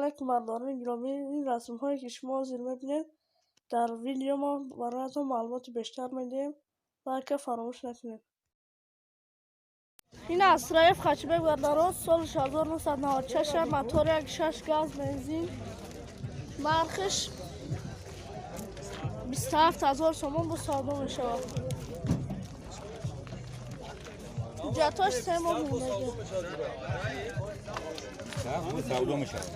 Алейкум, бардорони гиромӣ. Ин расмҳое, ки шумо ҳозир мебинед, дар видео мо бароятон маълумоти бештар медиҳем. Лайка фаромӯш накунед. Ин Астра Ф хэтчбек, бардаро, соли 1996, мотор 1.6 газ, бензин, нархиш 27 000 сомон, бо савдо мешавад. Ҳуҷҷатҳош 3 моҳ мондагӣ. Савдо мешавад.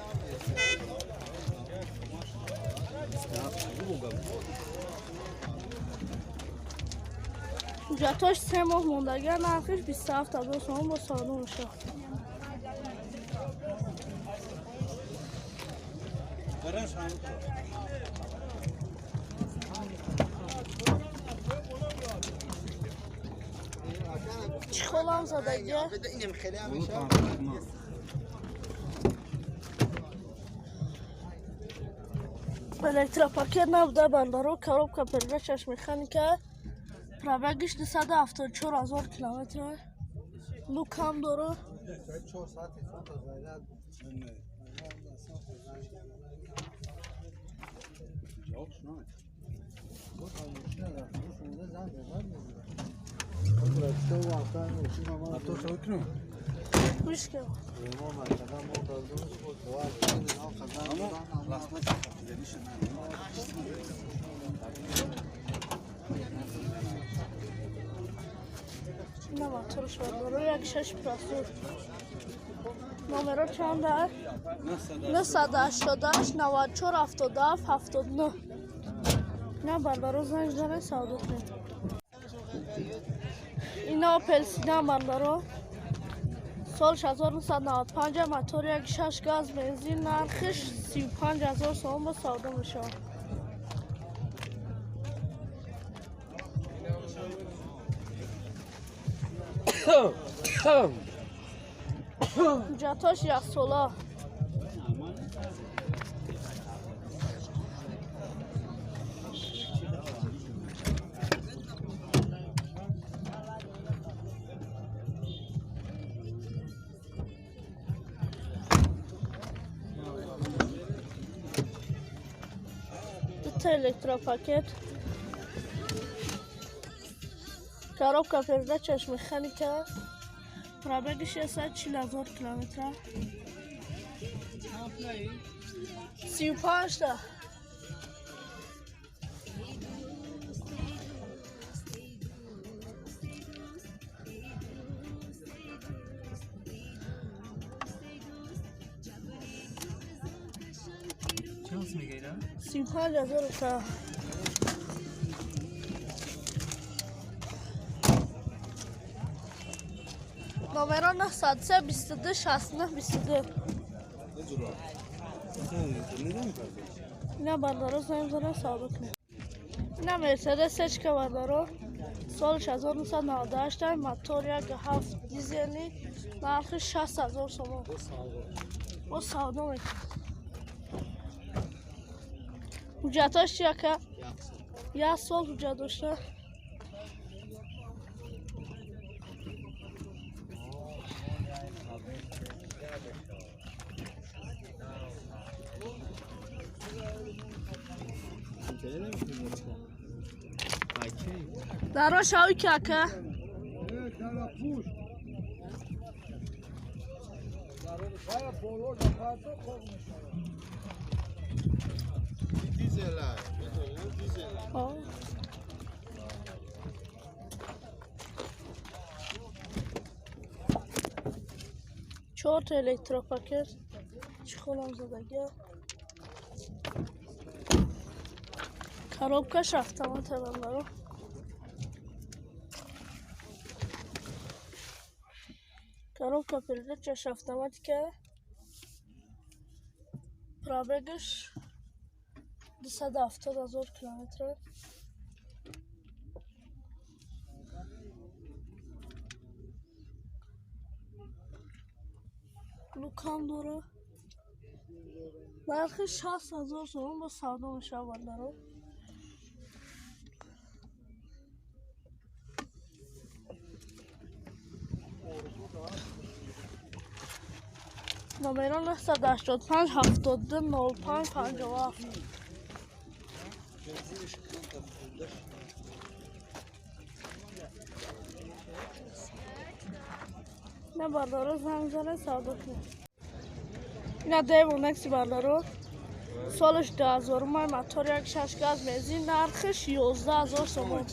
Ҳуҷҷатҳош 3 моҳ мондагӣ, нархиш 27 000 сомон, бо савдо мешавад. Чехолам задагӣ. Электропакет набуда, бардаро, коробка передачаш механика, пробегиш 274 000 километр, люкам дора. Гӯш кун. Ина моторш, бардоро, 1.6 простор. Номеро чанд аст? 988 94 77 79. На, бардаро, занг занед, савдо кунед. Ина Опел седан, бардаро, соли 1995, мотор 1.6 газ, бензин, нархиш 35 000 сомон, бо савдо мешавад. Ҳуҷҷатҳош яксола. Дута электропакет, коробка передачаш механика, пробегиш 140 000 километра. 35-та. Чанд мегирам? 35 000 та. Номеро 903 22 69 22. Ина, бардаро, занг занед, савдо кунед. Ина Мерседес Сечка, бардаро, соли 1998, мотор 1.7 дизелӣ, нархи 60 000 сомон, бо савдо мекунад. Ҳуҷҷатҳош чи, ака? Як сол ҳуҷҷат дошта. Даро шави ки, ака. О. Чорта электропакет, чехолам задагӣ, коробкаш автомат, бардаро. Коробка передачаш автоматика, пробегаш 270 000 километр. Люкам дора. Нархи 60 000 сомон, бо савдо мешавад, бардаро. Номеро 985 72 05 57. На бардаро занг зане савдо кунед. Ина Девон Некси бардаро. Солаш 2000 май, мотор 1.6 газ бензин, нархиш 11000 сомон.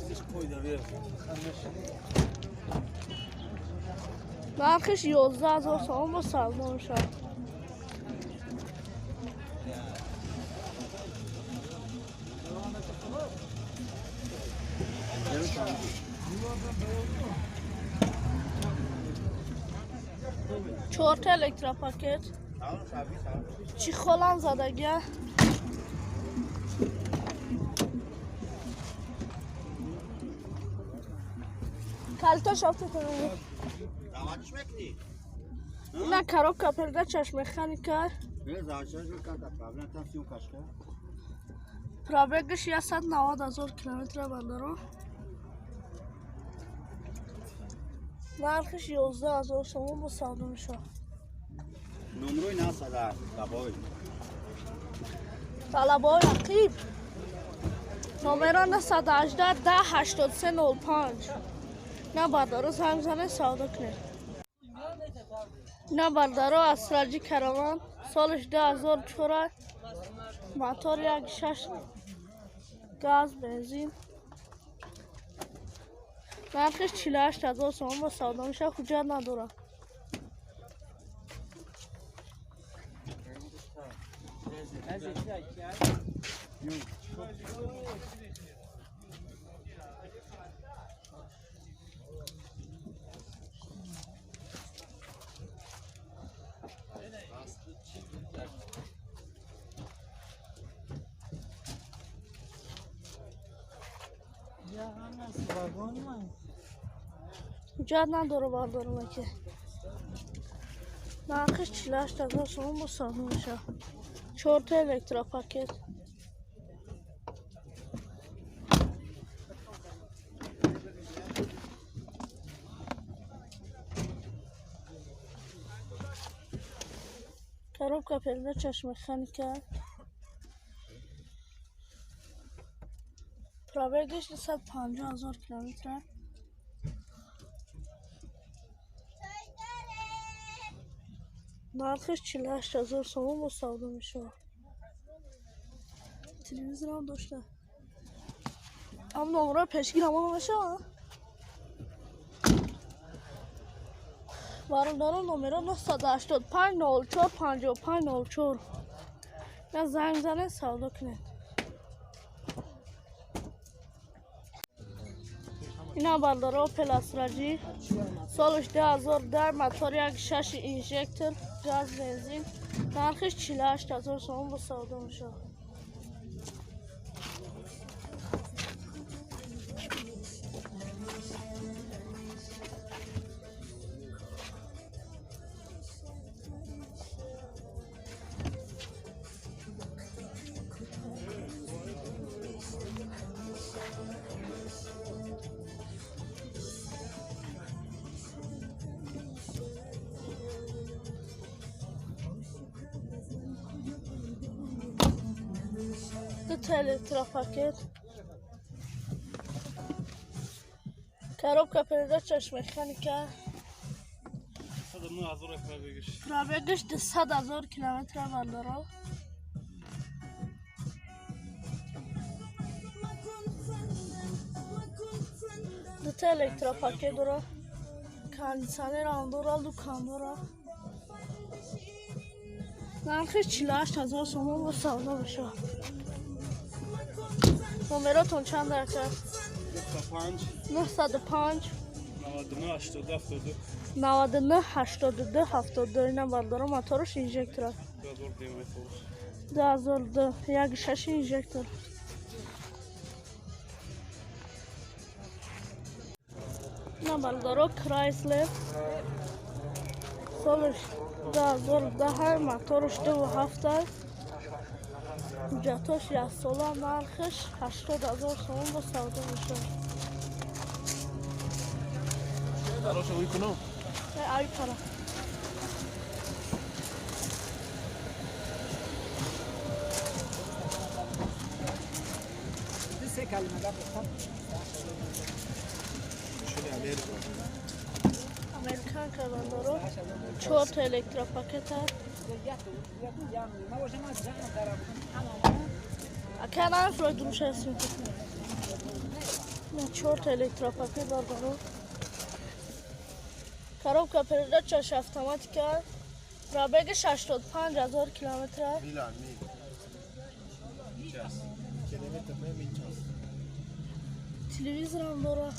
Нархиш 11000 сомон бо савдо мешавад. Чорта электропакет. Чехолам задагия. Калта шафтатон. На коробка передачаш механика. Пробегаш 190 000 километр бандоро. Нархиш 11000 сомон бо савдо мешавад. Номрои насада лабой. Талабой рақиб. Номеро 918 10 83 05. На бардаро занг зане савдо кунед. На бардаро Астраҷи Караван солаш 2004, мотор 1.6 газ бензин. Нархиш 48000 сомон бо савдо мешавад, ҳуҷҷат надорад. Ҳуҷҷат надора бардорам ки. Нархиш 48000 сомон бо савдо мешавад. Чорта электропакет. Коробка передачаш механика. Пробегаш 150 000 километр. Нархиш 48000 сомон бо савдо мешавад. Телевизорам дошта. Ам номро пешгир ҳамон мешавад. Бародарон номеро 985 04 55 04. На занг зане савдо кунед. Ина бардаро Опел Астраҷи солаш 2010, мотор 1.6 инжектор, газ бензин, нархиш 48000 сомон бо савдо мешавад. Дута электропакет. Коробка передачаш механика. Пробегаш 200 000 километр бардоро. Дута электропакет дора. Кондиционерам дора, лукам дора. Нархиш 48000 сомон бо савдо мешавад. Номеротон чанд ака? 905 99 82 72. 99 82 72. Ина бардоро мотораш инжектор. 2002 1.6 инжектор. Ина бардоро Крайслер солаш 2010, мотораш 2.7, ҳуҷҷатош яксола, нархиш 80000 сомон бо савдо мешавад. Ай пара. Американка бардоро. Чорта электропакета. Ака намефурой дуруша ҳастим. Чорта электропакет бардоро. Коробка передачаш автоматика. Пробегаш 85 000 километр. Телевизорам дора.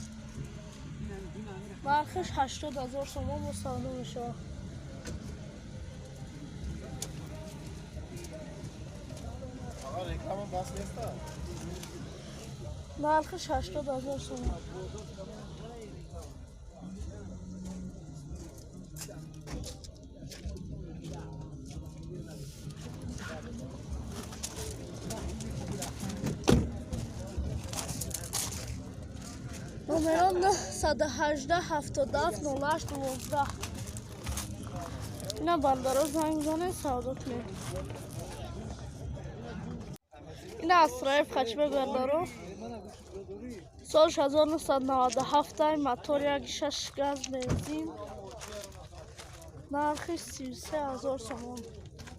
Нархиш 80 000 сомон бо савдо мешавад. Нархиш 80 000 сомон. Номерон 918 77 08 12. Ина бардаро занг занед, савдо кунед. Ина Астраев хачме бардаро. Сол 1997, мотор 1.6 газ бензин. Нархи 33 000 сомон.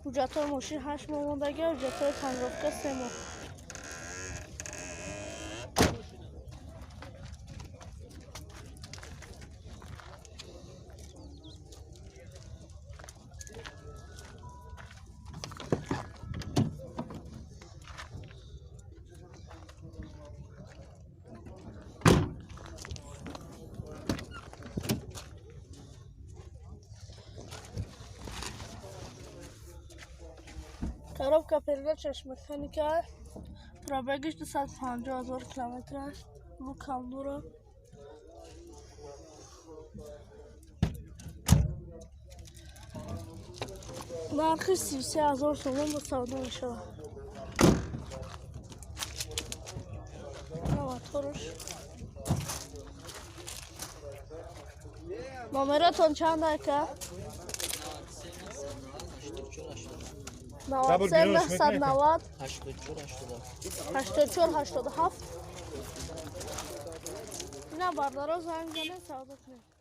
Ҳуҷҷатҳои мошин 8 моҳ мондагӣ, ҳуҷҷатҳои тонировка 3 моҳ. Коробка передачаш механика. Пробегаш 250 000 километр аст. Лукам дора. Нархи 33 000 сомон бо савдо мешавад. Моторш. Номератон чанд ака? 93 990 84 87. Ина бардаро занг занед, савдо кунед.